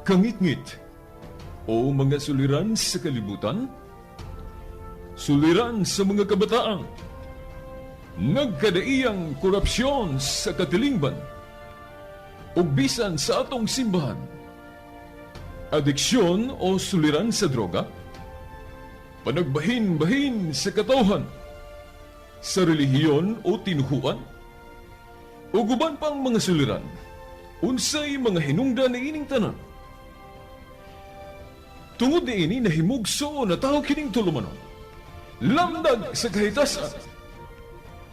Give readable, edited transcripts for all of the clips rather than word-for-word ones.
Kangitngit o mga suliran sa kalibutan, suliran sa mga kabataan, nagkadaiyang korupsyon sa katilingban, ug bisan sa atong simbahan, adiksyon o suliran sa droga, panagbahin-bahin sa katawhan, sa relihiyon o tinuhuan, ug uban pang mga suliran, unsay mga hinungdan niining tanan. Tungod niini nahimugso na tao kining tulumanon. Lamdag sa Kahitasan.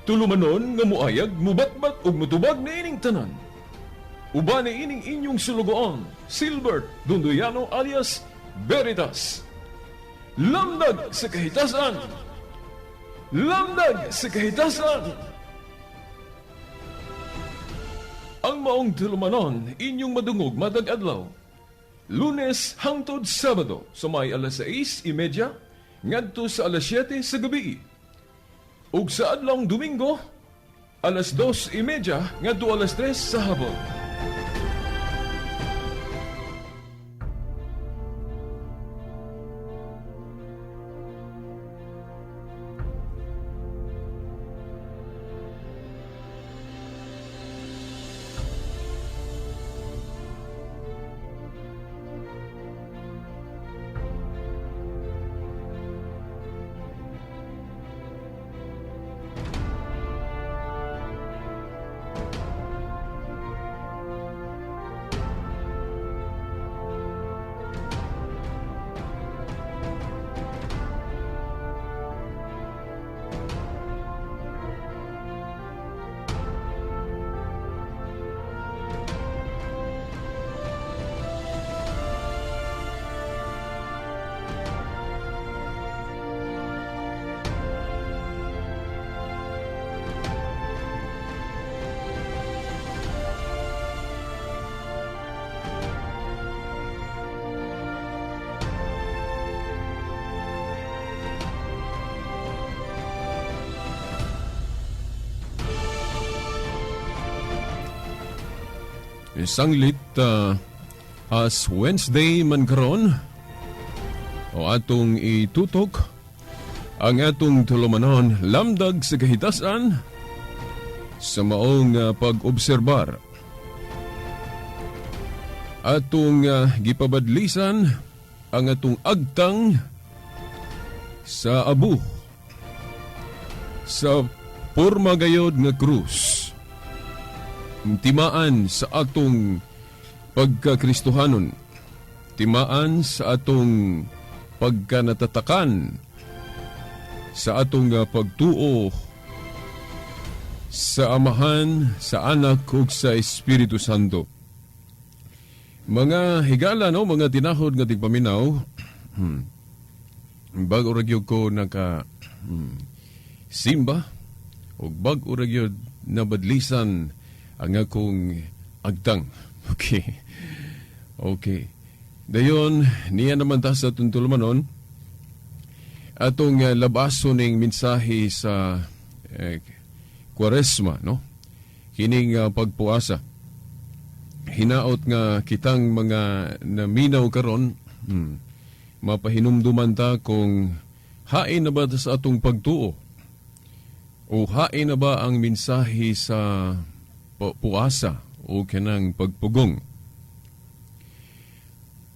Tulumanon nga muayag, mubatbat ug mutubag niining tanan. Uban niining inyong sulugoon, Silbert Dondoyano alias Veritas. Lamdag sa Kahitasan. Lamdag sa Kahitasan. Ang maong tulumanon inyong madungog matag adlaw. Lunes hangtod Sabado sa may alas 6:30 ngadto sa alas 7 sa gabi. Ug sa adlawng Domingo alas 2:30 ngadto alas 3 sa hapon. Sanglit as Wednesday man karon o atong itutok ang atong tulumanon Lamdag sa Kahitasan sa maong pag-obserbar. Atong gipabadlisan ang atong agtang sa abu sa porma gayod nga krus. Timaan sa atong pagkakristohanon, timaan sa atong pagkanatatakan, sa atong pagtuo sa Amahan, sa Anak ug sa Espiritu Santo. Mga higala, no, mga tinahod nga tigpaminaw, bag-o ra gyud ko naka simba ug bag-o ra gyud nabadlisan ang akong agtang. Okay. Okay. Dayon, niya naman ta sa tuntulumanon, atong labaso ning mensahe sa Kwaresma, no? Kining pagpuasa. Hinaot nga kitang mga naminaw karon, mapahinumduman ta kung hain na ba ta sa atong pagtuo o hain na ba ang mensahe sa puasa o kanang pagpugong.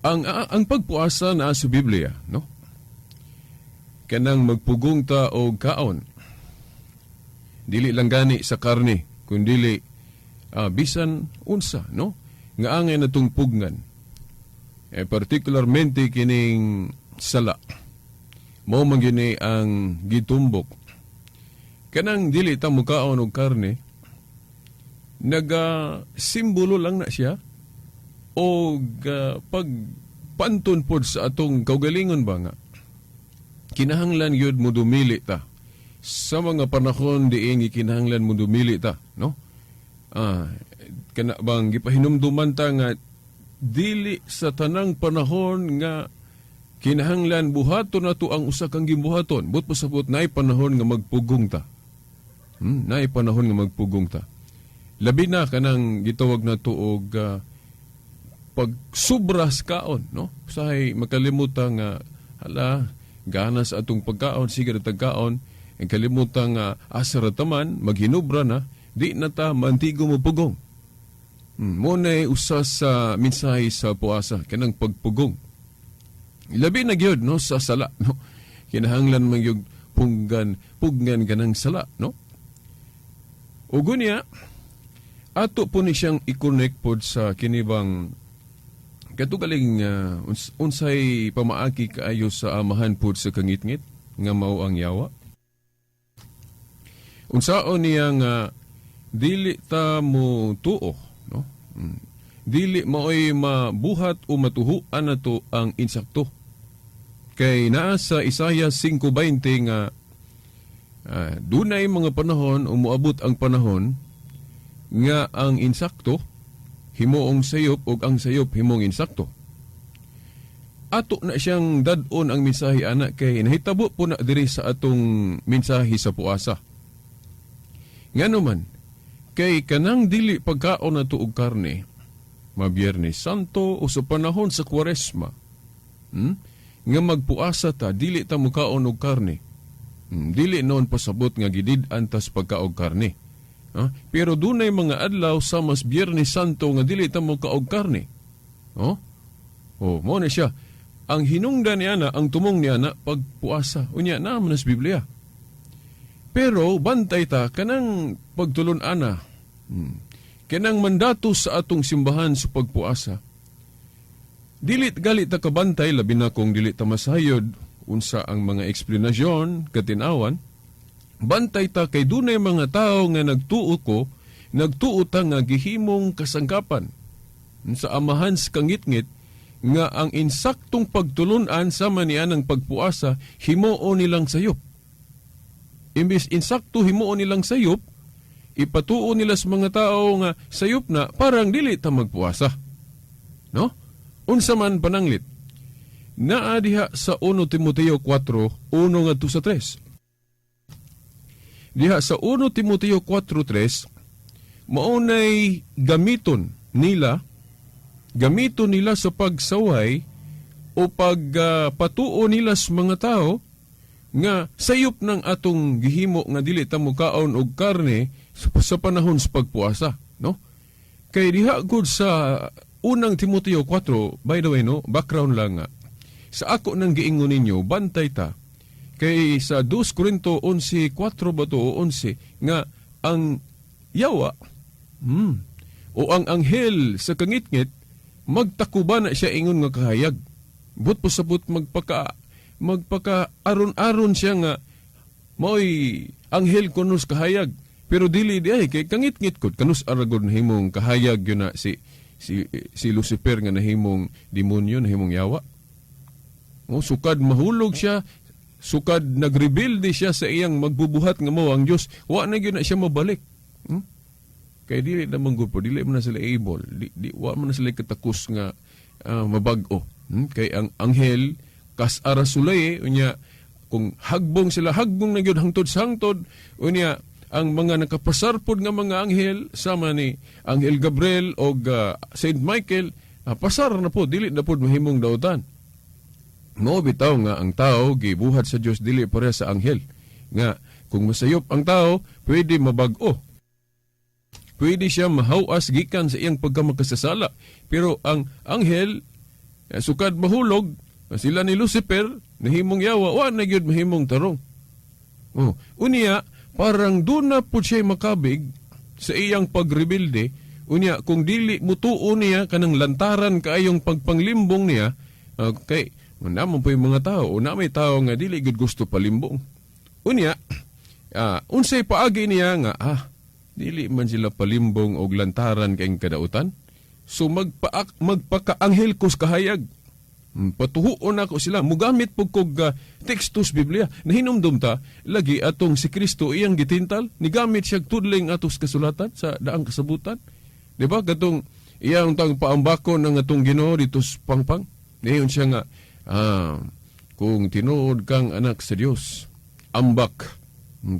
Ang pagpuasa naa sa Biblia, no? Kanang magpugong ta og kaon. Dili lang gani sa karne, kundili bisan unsa, no? Nga angay natong pugnan. Particularmente kining sala. Mao man gyud ni ang gitumbok. Kanang dili ta mukaon og karne, naga simbolo lang na siya og pagpantun pod sa atong kaugalingon ba nga kinahanglan gyud mo dumili ta sa mga panahon diin gikinahanglan mo dumili ta, no? Kana bang gipahinumduman ta nga dili sa tanang panahon nga kinahanglan buhaton nato ang usa kang gimbuhaton, but pasabot naay panahon nga magpugong ta. Naay panahon nga magpugong ta. Labi na kanang gitawag nato og Pag sobras kaon, no? Usahay makalimutan nga, hala, gana sa atong pagkaon, sige ra tagkaon, ang kalimutan nga asa ra taman, maghinubra na, di na ta mantigo mo pugong. Mo na usa sa mensahe sa puasa, kanang pagpugong. Labi na gyud, no, sa sala, no? Kinahanglan man gyud punggan, pugnan kanang sala, no? Ug unya, ato po ni siyang i-connect pod sa kinibang katugaling unsay pamaagi kaayo sa amahan pod sa kangitngit nga mao ang yawa. Unsaon niya nga dili ta mo tuo, no? Dili maoy mabuhat o matuhuan nato ang insakto. Kay naa sa Isaiah 5:20 nga dunay mga panahon o moabot ang panahon nga ang insakto himuong sayop ug ang sayop himong insakto. Ato na siyang dad-on ang mensahe ana kay nahitabo po na diri sa atong mensahe sa puasa. Ngano man, kay kanang dili pagkaon nato og karne, mabiyernes Santo o sa panahon sa Kwaresma, nga magpuasa ta, dili ta mukaon og karne. Dili noon pasabot nga gidid-an tas pagkaog karne. Ha? Pero dunay mga adlaw sa mas Biyernes Santo nga dili ta mukaog karne. Oh? Oh, mo na siya. Ang hinungdan niya na, ang tumong niya na, pagpuasa. Unya, naa man sa Biblia. Pero bantay ta kanang pagtulon-ana. Kanang mandato sa atong simbahan sa pagpuasa. Dili gali ta kabantay, labi na kung dili ta masayod unsa ang mga eksplanasyon katinawan. Bantay ta kay dunay mga tao nga nagtuo ko, nagtuo ta nga gihimong kasangkapan sa amahan sa kangitngit nga ang insaktong pagtulunan sama niya ng pagpuasa himuon nilang sayop. Imbis insakto himuon nilang sayop, ipatuo nila sa mga tao nga sayop na parang dili ta magpuasa. No? Unsa man pananglit? Naa diha sa 1 Timoteo 4, 1 ngadto sa 3. Diha sa 1 Timoteo 4:3, maunay gamiton nila sa pagsaway o pagpatuo nila sa mga tao nga sayop ng atong gihimo nga dili ta mukaon og karne sa panahon sa pagpuasa, no? Kay diha gud sa Unang Timoteo 4, by the way, no, background lang nga. Sa ako nang giingon ninyo, bantay ta. Kay sa 2 Corinto 11:4 ba to o 11 nga ang yawa o ang anghel sa kangitngit magtakuba na siya ingon nga kahayag. But pasabot magpaka aron-aron siya nga maoy anghel kunos kahayag, pero dili di ay kay kangitngit kod kanus aragod nahimong kahayag yun na si Lucifer nga nahimong demonyo, nahimong yawa. Oh, sukad mahulog siya, sukad nagrebelde siya sa iyang magbubuhat nga mao ang Dios, wa na gyud na siya mabalik. Kay dili na man gud po, dili man na sila able, di wa man na sila katakos nga mabag-o. Kay ang anghel kas ara sulay, unya kung hagbong sila, hagbong na gyud hangtod sa hangtod. Unya ang mga nakapasar pod nga mga anghel sama ni Anghel Gabriel og Saint Michael, pasar na po, dili na pod mahimong dautan. Mao bitaw nga ang tao gibuhat sa Dios dili pareha sa anghel nga kung masayop ang tao pwede mabag-o, pwede siya mahawas gikan sa iyang pagkamakasasala, pero ang anghel, sukad mahulog sila ni Lucifer nahimong yawa, wa na gyud mahimong tarong. Oh, unya parang doon na po siya makabig sa iyang pagrebelde. Unya kung dili mutuo niya kanang lantaran kaayong pagpanglimbong niya, kay naman po yung mga tao, na may tao nga dili gud gusto palimbong. Unya, unsay paagi niya nga dili man sila palimbong og lantaran kayong kadautan. So magpakaanghel ko sa kahayag. Patuhuon ako sila. Mugamit po kog tekstos Biblia. Nahinumdum ta, lagi atong si Kristo iyang gitintal, nigamit siya tudling atos kasulatan sa daang kasabutan. Di ba? Katong iyang tang paambako ng atong Ginoo dito sa pangpang. Niyon siya nga, kung tinuod kang anak sa Dios, ambak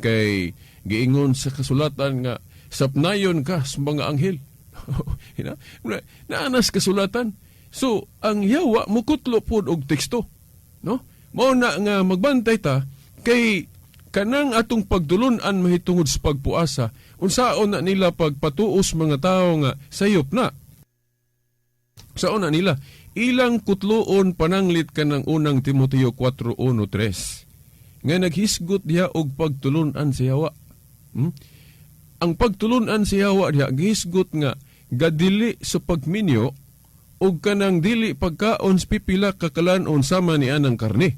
kay giingon sa kasulatan nga sapnayon ka sa mga anghel. Ina? Naanas kasulatan. So, ang yawa mukutlo pod og teksto. No? Mao na nga magbantay ta kay kanang atong pagdulun-an mahitungod sa pagpuasa, unsaon na nila pagpatuos mga tawo nga sayop na. Saon na nila ilang kutloon pananglit kanang unang Timoteo 4:1-3 nga naghisgot diha og pagtulun-an sa yawa. Ang pagtulun-an sa yawa diha gihisgot nga gadili sa pagminyo og kanang dili pagkaon sa pipila ka kalan-on sama ni anang karne.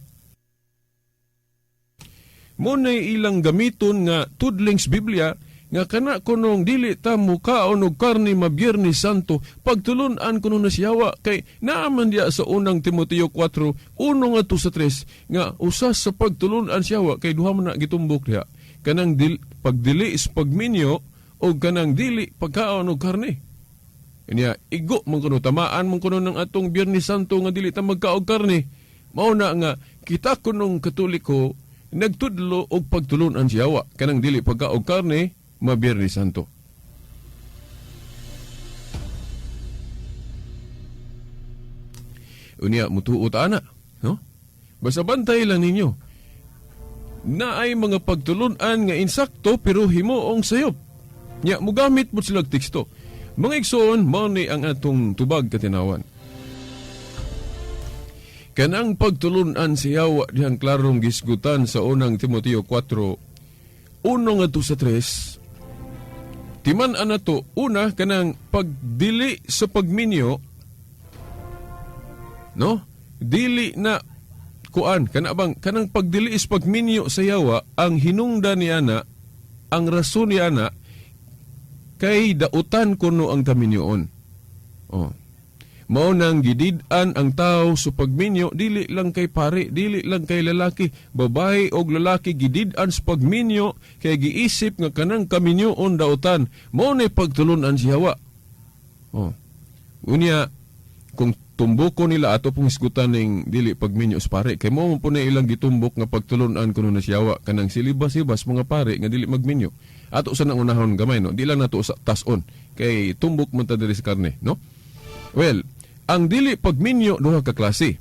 Muna'y ilang gamiton nga tudling sa Biblia nga kana kunong dili ta mukaon og karne ma-Biyernes Santo, pagtulun-an kuno na siyawa kay naaman diya sa unang Timoteo 4:1 ngadto sa 3 nga usas sa pagtulun-an siyawa kay duha man na gitumbok diha kanang pagdili sa pagminyo o kanang dili pagkaon og karne. Kanya igo man kuno, tamaan man kuno ng atong Biyernes Santo nga dili ta magkaog karne. Mao na nga kita kunong Katoliko nagtudlo og pagtulun-an siyawa kanang dili pagkaog karne ma-Biyernes Santo. Unya mutuo ta ana, no? Basta bantay lang ninyo. Naay mga pagtulun-an nga insakto pero himuong sayop. Nya mugamit mo silag teksto. Mga igsoon, mao ni ang atong tubag katinawan. Kanang pagtulun-an si Yawa dihang klarong gisgutan sa unang Timoteo 4:1 ngadto sa 3. Timan-an nato, una, kanang pagdili sa pagminyo, no? Dili na kuan, kana bang kanang pagdili is pagminyo sa Yawa, ang hinungdan niya na, ang rason niya na, kay dautan kuno ang kaminyoon. Oh. Mao nang gidid-an ang tao sa pagminyo, dili lang kay pare, dili lang kay lalaki, babae og lalaki gidid-an sa pagminyo kay giisip nga kanang kaminyoon dautan. Mao nay pagtulun-an si Hawa. Oh. Unya kung tumboko nila ato pong hisgutan ning dili pagminyo sa pare, kay mao man po na ilang gitumbok nga pagtulun-an kuno na si Hawa kanang silibas-sibas mga pare nga dili magminyo. Ato sa nang unahon gamay, no, di lang nato sa tason kay tumbok man ta diri sa karne, no? Well, ang dili pagminyo duha ka klase.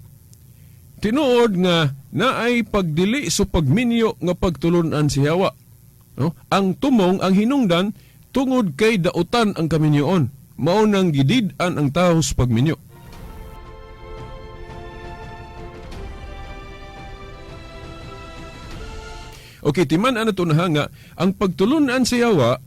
Tinuod nga naay pagdili sa pagminyo nga pagtulun-an si Hawa. No? Ang tumong ang hinungdan tungod kay dautan ang kaminyoon. Mao nang gidid-an ang tawo sa pagminyo. Okay, timan-an nato na nga ang pagtulun-an sa Yawa,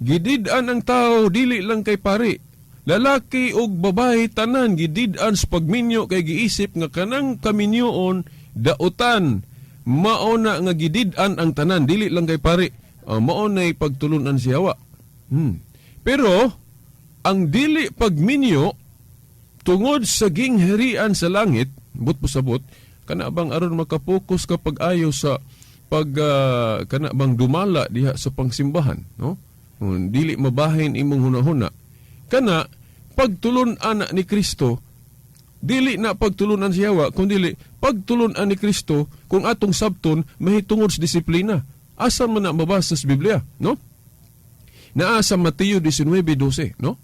gidid-an ang tao dili lang kay pare. Lalaki og babae tanan gidid-an sa pagminyo kay giisip nga kanang kaminyoon dautan. Mao na nga gidid-an ang tanan dili lang kay pare. Mao nay pagtulun-an si Hawa. Pero ang dili pagminyo tungod sa gingharian sa langit, but pasabot kana bang aron makapokus ka pag-ayo sa pag kana bang dumala diha sa pangsimbahan, no? Dili mabahin imong hunahuna. Kana pagtulun-an ni Kristo, dili na pagtulun-an si Yawa, kun dili pagtulun-an ni Kristo kung atong sabton mahitungod sa disiplina. Asa man na mabasa sa Biblia, no? Naa sa Mateo 19:12, no?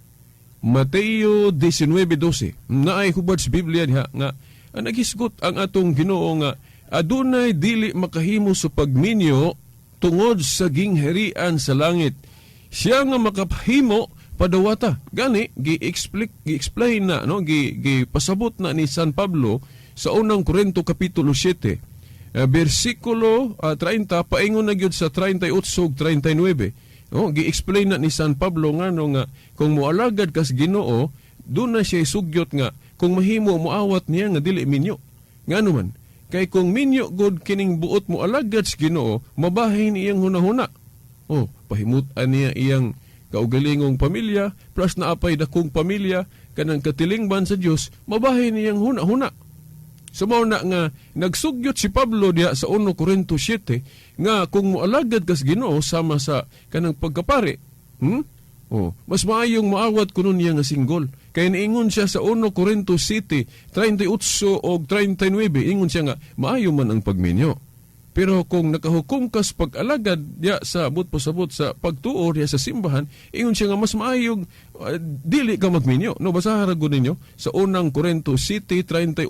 Mateo 19:12. Naay hubad sa Biblia diha nga naghisgot ang atong Ginoo nga adunay dili makahimo sa pagminyo tungod sa gingharian sa langit. Siya nga makahimo padawata. Gani gi-explain na, no, gipasabot na ni San Pablo sa unang Korinto kapitulo 7, bersikulo 30 paingon na gyud sa 38 ug 39. No, gi-explain na ni San Pablo ngano nga kung moalagad kas Ginoo, doon na siya sugyot nga kung mahimo moawat niya nga dili minyo. Ngano man? Kay kung minyo god kining buot mo alagad sa Ginoo, mabahin iyang hunahuna. Oh, pahimutan niya iyang kaugalingong pamilya, plus naapay dakong pamilya, kanang katilingban sa Dios, mabahin iyang huna-huna. So mao na nga nagsugyot si Pablo diha sa 1 Corinto 7 nga kung moalagad kas Ginoo sama sa kanang pagkapare, Oh, mas maayong maawat kuno niya nga singgol. Kay niingon siya sa 1 Corinto 7, 38 og 39, ingon siya nga maayo man ang pagminyo. Pero kung nakahukom ka sa pag-alagad diya sa but pasabot sa pagtuo diya sa simbahan, ingon siya nga mas maayog dili ka magminyo. No, basahan ra gud ninyo sa unang Korinto 7:38,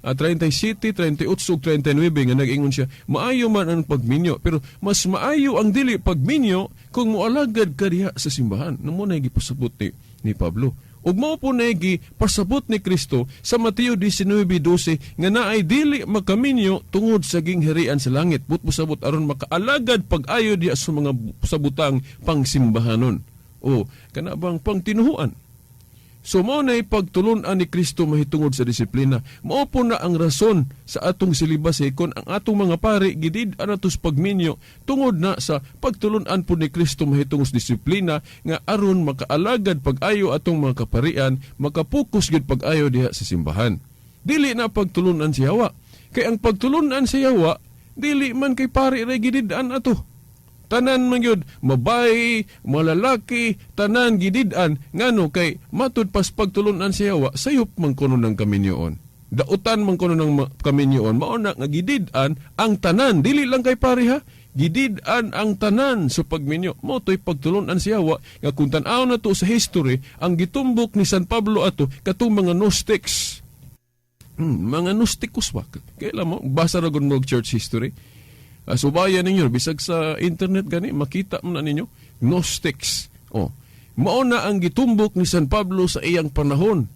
37, 38 ug 39 nga nag-ingon siya, maayo man ang pagminyo, pero mas maayo ang dili pagminyo kung moalagad ka diha sa simbahan. No mo na gipasabot ni Pablo. Ug mao po na pasabot ni Kristo sa Mateo 19:12 nga naay dili makaminyo tungod sa gingharian sa langit. But pasabot aron makaalagad pag-ayo diha sa mga sa butang pangsimbahanon o kana bang pangtinuhuan. So mao na pagtulun-an ni Kristo mahitungod sa disiplina. Mao po na ang rason sa atong silibase kon ang atong mga pari gidid-an nato sa pagminyo tungod na sa pagtulun-an po ni Kristo mahitungod sa disiplina nga aron makaalagad pag-ayo atong mga kaparian, makapokus gid pag-ayo diha sa simbahan. Dili na pagtulun-an si Yawa. Kay ang pagtulun-an si Yawa, dili man kay pari ra gidid-an ato. Tanan man gyud, mabay, malalaki, tanan gidid-an ngano kay matud pas pagtulun-an siya wa sayop man kuno ng kaminyoon. Dautan man kuno ng kaminyoon, mao na nga gidid-an ang tanan, dili lang kay pare ha. Gidid-an ang tanan sa pagminyo. Mao to'y pagtulun-an siya wa nga kung tan-aw na to sa history, ang gitumbok ni San Pablo ato katong mga Gnostics. Mga Gnosticos ba? Kailan mo basa ra gud mo og church history. Subayan ninyo, bisag sa internet gani, makita mo na ninyo, Gnostics. Oh. Mao na ang gitumbok ni San Pablo sa iyang panahon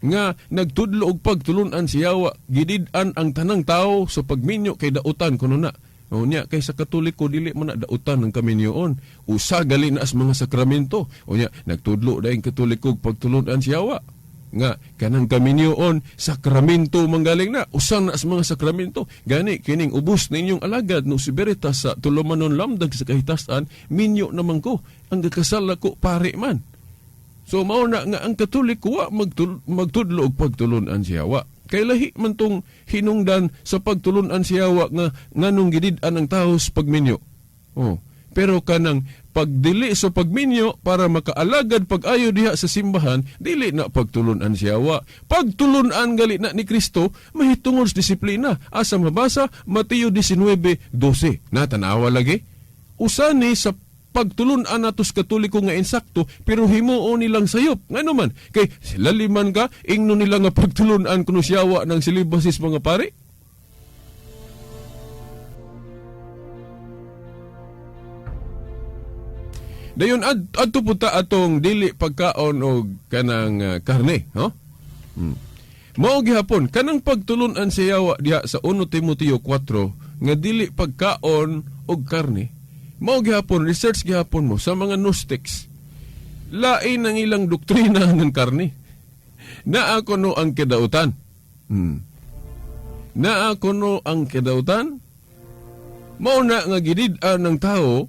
nga nagtudlo og pagtulun-an si Yawa, gidid-an ang tanang tao sa pagminyo kay dautan kuno na. O niya, kay sa Katoliko dili man na dautan ang kaminyoon. Usa gali na as mga sakramento. O niya, nagtudlo dayong Katoliko og pagtulun-an si Yawa. Nga kanang kaminyoon sakramento manggaling na, usang na sa mga sakramento. Gani kining ubos ninyong alagad no si Veritas sa tulumanon lamdag sa kahitasan, minyo naman ko ang gakasal ako pare man. So mao na nga ang Katoliko wa magtudlo og pagtulun-an siya wa. Kay lahi man tong hinungdan sa pagtulun-an siya wa nga nganong gidid-an ang tawo sa pagminyo. Oh, pero kanang pagdili sa pagminyo para makaalagad pag-ayo diha sa simbahan, dili na pagtulun-an siya wa. Pagtulun-an gali na ni Kristo mahitungod sa disiplina. Asa mabasa? Mateo 19:12. Natanawa lagi. Usa ni sa pagtulun-an nato sa Katoliko nga insakto, pero himuon nilang sayop. Ngano man? Kay sila liman ka, ingno nila nga pagtulun-an kuno siyawa ng silibasis mga pare. Dayon adto po ta atong dili pagkaon og kanang karne, no? Mao gihapon kanang pagtulun-an sa yawa diha sa 1 Timoteo 4 nga dili pagkaon og karne. Mao gihapon research gihapon mo sa mga Gnostics. Lain ang ilang doktrina ng karne. Naa kuno ang kedautan. Naa kuno ang kedautan. Mao na nga gidid-an ng tao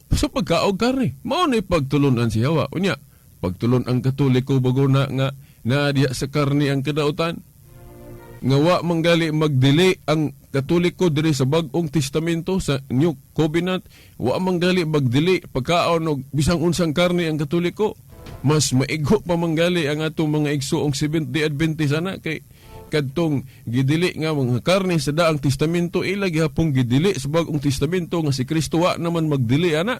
sa pagkaog karne. Mao na pagtulun-an si Hawa. Unya, pagtulun ang Katoliko bago na nga naadiya sa karne ang kadautan. Nga wa manggali magdili ang Katoliko diri sa Bag-ong Testamento sa New Covenant, wa manggali magdili pagkaon og bisang unsang karne ang Katoliko. Mas maigo pa manggali ang atong mga igsoong Seventh-day Adventist ana kay kadtong gidili nga mga karne sa Daang Testamento, ila gihapong gidili sa Bag-ong Testamento nga si Kristo wa naman magdili ana.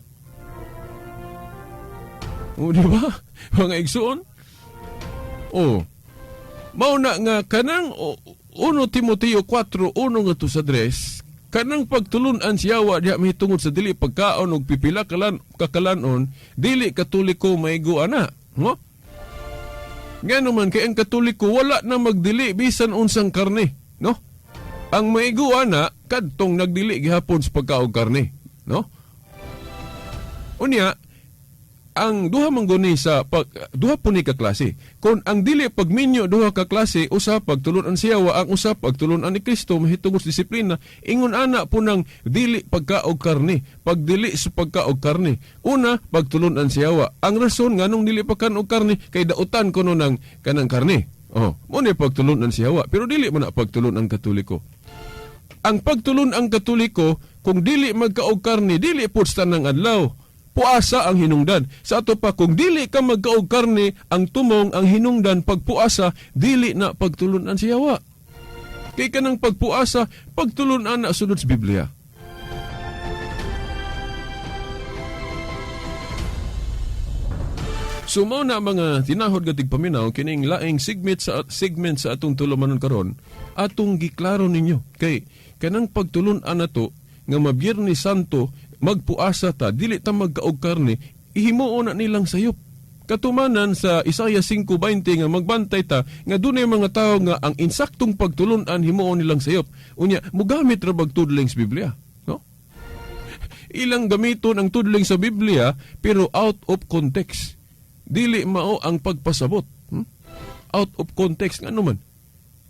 O, di ba? Mga igsoon. O, mao na nga kanang 1 Timoteo 4:1 nga to sa dress, kanang pagtulun-an siya wa diha mahitungod sa dili pagkaon og pipila kakalanon, dili Katoliko maigo ana, no? Ngano man kay ang Katoliko wala na magdili bisan unsang karne, no? Ang maigo ana kadtong nagdili gihapon sa pagkaog karne, no? Unya, ang duha man guni sa pag, duha po ni ka klase. Kon ang dili pagminyo duha ka klase, usa pagtulun-an siya wa, ang usa pagtulun-an ni Kristo mahitungod sa disiplina. Ingon ana po nang dili pagkaog karne, pagdili sa pagkaog karne. Una, pagtulun-an siya wa. Ang rason nganong dili pagkaon karne kay dautan kuno nang kanang karne. Oh, mo ni pagtulun-an siya wa, pero dili man na pagtulun-an Katoliko. Ang pagtulun ang Katoliko kung dili magkaog karne, dili pud sa tanang adlaw. Puasa ang hinungdan. Sa ato pa, kung dili ka magkaog karne, ang tumong, ang hinungdan, pagpuasa, dili na pagtulunan siya wa. Kay kanang pagpuasa, pagtulunan na sulod sa Biblia. So mao na, mga tinahod nga tigpaminaw, kining laing segment sa atong tulumanon karon, atong giklaro ninyo kay kanang pagtulun-an nato nga Mabiyernes Santo magpuasa ta, dili ta magkaog karne, ihimuon na nilang sayop. Katumanan sa Isaiah 5:20 nga magbantay ta nga dunay mga tawo nga ang insaktong pagtulun-an himuon nilang sayop. Unya mugamit ra bag tudling sa Biblia, no? Ilang gamiton ang tudling sa Biblia pero out of context. Dili mao ang pagpasabot. Out of context ngano man?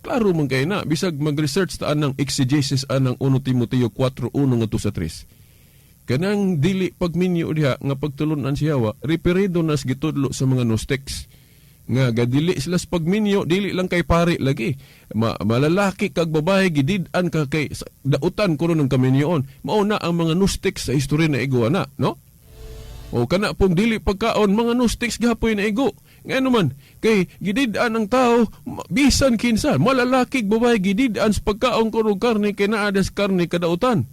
Klaro man kay na bisag mag-research ta anang exegesis anang 1 Timoteo 4:1 ngadto sa 3. Kanang dili pagminyo diha nga pagtulunan si Yawa, referido nas gitudlo sa mga Gnostics nga gadili sila sa pagminyo, dili lang kay pari lagi. Malalaki kag babae, gidid-an ka kay dautan kuno ng kaminyoon. Mao na ang mga Gnostics sa istorya na igo ana, no? O kana pong dili pagkaon, mga Gnostics gapoy na igo. Ngano man, kay gidid-an ang tao, bisan kinsa, malalaki babae, gidid-an sa pagkaon kuno karne kay naa sa karne kadautan.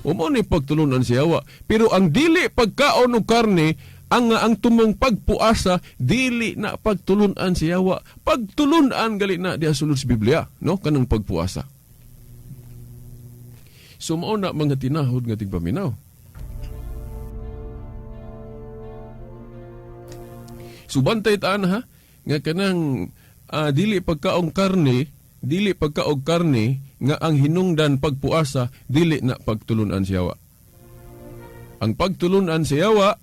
O mao ni pagtulunan si Yawa. Pero ang dili pagkaon og karne, ang tumong pagpuasa, dili na pagtulunan si Yawa. Pagtulunan gali na diha sulod sa Biblia, no? Kanang pagpuasa. So mao na, mga tinahod nga tigpaminaw. Subantay taan ha nga kanang dili pagkaong karne, dili pagkaog karne nga ang hinungdan pagpuasa, dili na pagtulunan si Yawa. Ang pagtulunan si Yawa,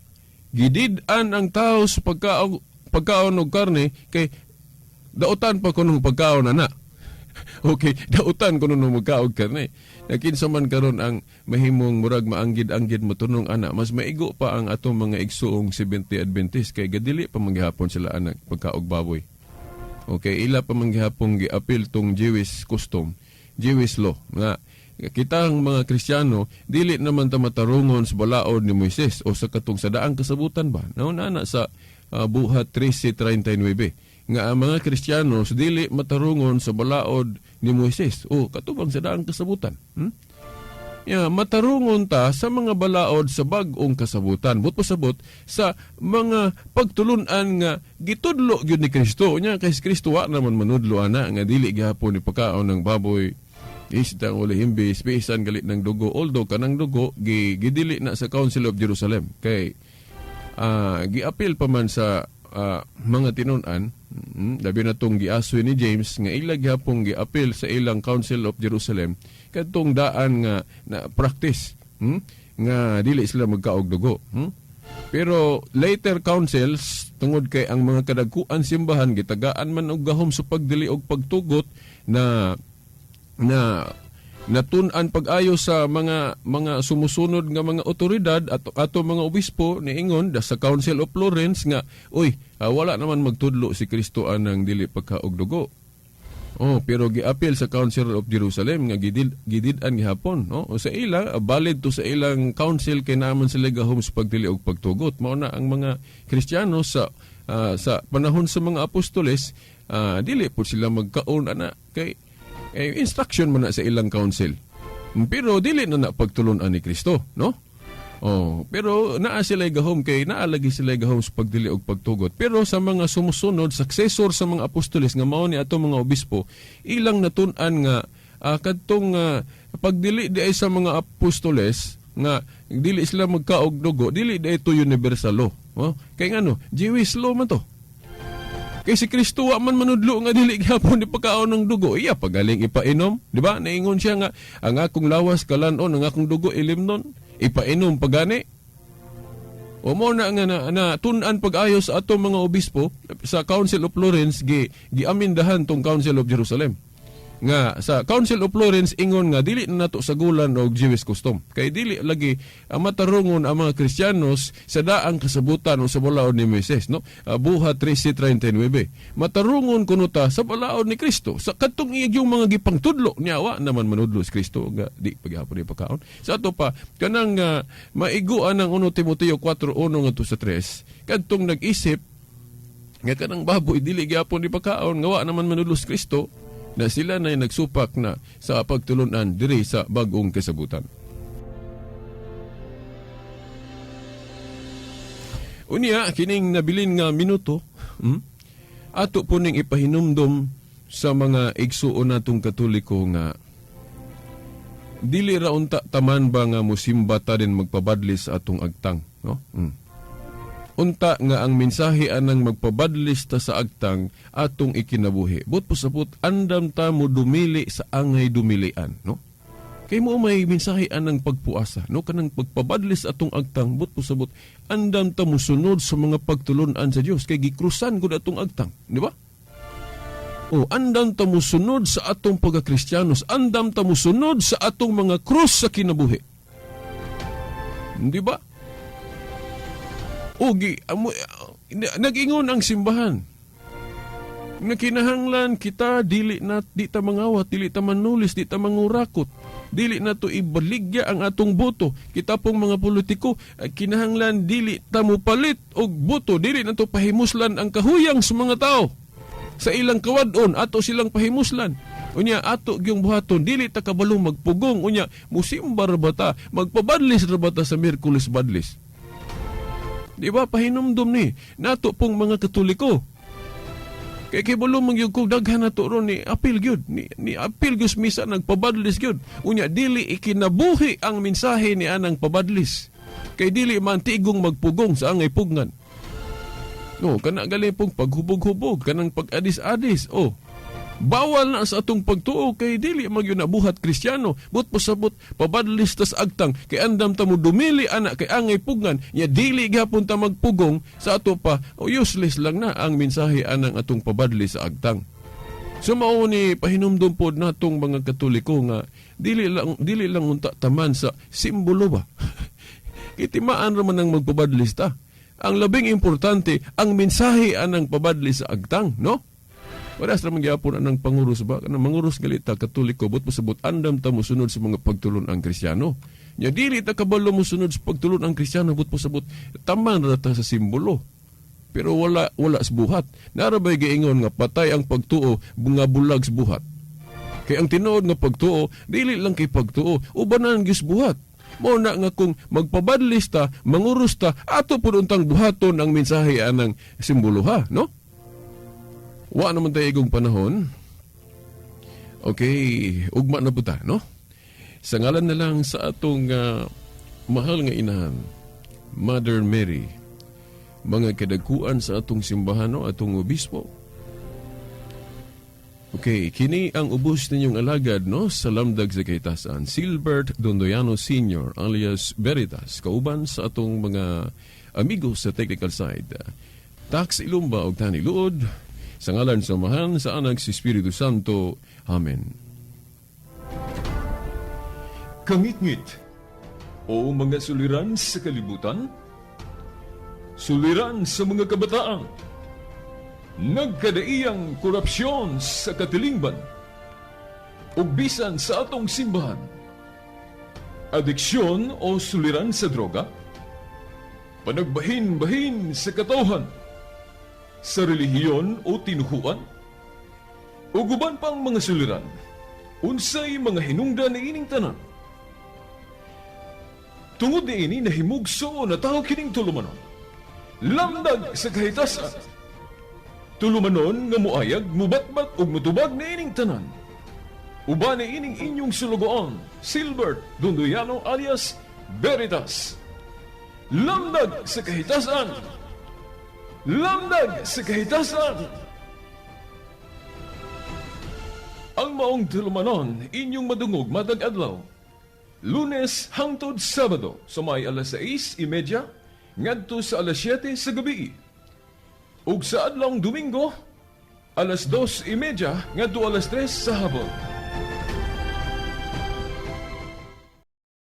gidid-an ang tao sa pagkaon og karne kay dautan pa kunong pagkaon ana. Okay, dautan kuno nung magkaog karne. Nakinsa man karon ang mahimong murag maanggid-anggid motunong ana, mas maigo pa ang atong mga igsuong Seventh Adventist kay gadili pa manggihapon sila anak pagkaog baboy. Okay, ila pa manggihapon giapil tong Jewish custom, Jewish law nga kitang mga Kristiyano dili naman ta matarungon sa balaod ni Moises o sa katong sa daang kasabutan ba. Nauna na sa Buhat 13:39 nga ang mga Kristiyano sa dili matarungon sa balaod ni Moises o katubang sa daang kasabutan. Ya, matarungon ta sa mga balaod sa bag-ong kasabutan. But pasabot sa mga pagtulunan nga gitudlo gyud ni Kristo. Nya kay si Kristo wa naman manudlo ana nga dili gihapon ni pagkaon ng baboy. Isda wala himbis, bisan galit ng dugo. Although kanang dugo gidili na sa Council of Jerusalem kay giapil pa man sa mga tinun-an, labi na tong giasoy ni James nga ila gihapong giapil sa ilang Council of Jerusalem kadtong daan nga na practice, nga dili sila magkaog dugo. Pero later councils, tungod kay ang mga kadagkuan simbahan gitagaan man og gahom sa pagdili og pagtugot na na natun-an pag-ayo sa mga sumusunod nga mga otoridad at ato mga obispo, niingon da sa Council of Florence nga, uy, wala naman magtudlo si Kristo anang dili pagkaog dugo. Oh, pero giapil sa Council of Jerusalem nga gidid-an gihapon, no? O sa ila, valid to sa ilang council kay naaman sila gahom sa pagdili og pagtugot. Mao na ang mga Kristiyano sa panahon sa mga apostoles, dili po sila magkaon ana kay instruction man na sa ilang council. Pero dili na na pagtulun-an ni Kristo, no? Oh, pero naa sila gahom kay naa lagi sila gahom sa pagdili og pagtugot. Pero sa mga sumusunod, successor sa mga apostoles nga mao ni ato mga obispo, ilang natun-an nga kadtong pagdili di ay sa mga apostoles nga dili sila magkaog dugo, dili di ito universal law. Oh, kay ngano, Jewish law man to. Kay si Kristo wa man manudlo nga dili gihapon ni pagkaon ng dugo. Iya pagaling ipainom, di ba? Naingon siya nga ang akong lawas kalanon, ang akong dugo ilimnon, ipainom pagani. O mo na nga na tun-an pag-ayo sa atong mga obispo sa Council of Florence, giamindahan tong Council of Jerusalem. Nga sa Council of Florence ingon nga dili na nato sagulan og Jewish custom. Kay dili lagi ang matarungon ang mga Kristiyanos sa daang kasabutan o sa balaod ni Moises, no? Buhat 13:39. Matarungon kuno ta sa balaod ni Kristo. Sa kadtong iyang mga gipangtudlo niya, wa naman manudlo si Kristo nga di paghapon ni pagkaon. Sa ato pa kanang maiguan ang 1 Timoteo 4:1 ngadto sa 3, kadtong nag-isip nga kanang baboy dili gyapon ni pagkaon nga wa naman manudlo si Kristo. Na sila na nagsupak na sa pagtulunan diri sa bagong kasabutan. Unya, kining nabilin nga minuto, ato po ning ipahinumdom sa mga igsuon natong Katoliko nga dili ra unta taman ba nga musimba ta din magpabadlis sa atong agtang, no? Unta nga ang mensahe anang magpabadlis ta sa agtang atong ikinabuhi. But pasabot andam ta mo dumili sa angay dumilian, no? Kay mo may mensahe anang pagpuasa, no? Kanang pagpabadlis atong agtang, but pasabot andam ta mosunod sa mga pagtulun-an sa Dios kay gikrusan gud atong agtang, di ba? O andam ta mosunod sa atong pagkakristiyanos, andam ta mosunod sa atong mga krus sa kinabuhi. Di ba? O, nag-ingon ang simbahan nga kinahanglan kita dili na di ta mangawat, dili ta manulis, di ta mangurakot, dili na to ibaligya ang atong boto. Kita pong mga politiko, kinahanglan dili ta mopalit og boto, dili na to pahimuslan ang kahuyang sa mga tao sa ilang kawadon, ato silang pahimuslan. Unya ato gyung buhaton, dili ta kabalo magpugong. Unya musimba ra ba ta, magpabadlis ra ba ta sa Miyerkules Badlis? Di ba pahinumdum ni nato pong mga Katoliko? Kay kibalo man gyud kog daghan nato ron ni apil gyud ni apil gyud misa, nagpabadlis gyud. Unya dili ikinabuhi ang mensahe ni anang pabadlis. Kay dili man tigong magpugong sa angay pugngan. No, kana gali pong paghubog-hubog, kanang pag-adis-adis. Oh, bawal na sa atong pagtuo kay dili magyud na buhat Kristiyano. But pasabot pabadlis tas agtang kay andam ta mo dumili ana kay angay pugngan, nya dili gihapon ta magpugong sa ato pa. O useless lang na ang mensahe anang atong pabadlis sa agtang. So mao ni pahinumdum pod natong mga Katoliko nga dili lang unta taman sa simbolo ba. Kay timaan ra man ang magpabadlis ta. Ang labing importante ang mensahe anang pabadlis sa agtang, no? Wala sa man gyapon anang panguros ba? Kanang manguros gali ta Katoliko, but pasabot andam ta mosunod sa mga pagtulon ang Kristiyano. Nya dili ta kabalo mosunod sa pagtulon ang Kristiyano, but pasabot taman ra ta sa simbolo. Pero wala sa buhat. Narabay giingon nga patay ang pagtuo nga bulag sa buhat. Kay ang tinuod nga pagtuo dili lang kay pagtuo, ubanan gyud sa buhat. Mao na nga kung magpabadlis ta, manguros ta, ato pud untang buhaton ang mensahe anang simbolo ha, no? Wa naman tayo igong panahon. Okay, ugma na po ta, no? Sa ngalan na lang sa atong mahal nga inahan, Mother Mary, mga kadagkuan sa atong simbahan, no, atong obispo. Okay, kini ang ubos ninyong alagad, no, sa Lamdag sa Kahitasan, Silbert Dondoyano Sr. alias Veritas, kauban sa atong mga amigos sa technical side. Tax Ilumba og Tani Luod, sa ngalan sa Amahan, sa Anak, sa Espiritu Santo. Amen. Kangitngit o mga suliran sa kalibutan, suliran sa mga kabataan, nagkadaiyang korupsyon sa katilingban, ug bisan sa atong simbahan, adiksyon o suliran sa droga, panagbahin-bahin sa katawhan, sa relihiyon o tinuhuan, ug uban pang mga suliran, unsay mga hinungdan niining tanan? Tungod niini nahimugso na tao kining tulumanon. Lamdag sa Kahitasan. Tulumanon nga muayag, mubatbat ug mutubag niining tanan. Uban niining inyong sulugoon, Silbert Dondoyano alias Veritas. Lamdag sa Kahitasan. Lamdag sa Kahitasan. Ang maong tulumanon inyong madungog matag adlaw. Lunes hangtod Sabado sa may alas 6:30 ngadto sa alas 7 sa gabi. Ug sa adlawng Domingo alas 2:30 ngadto alas 3 sa hapon.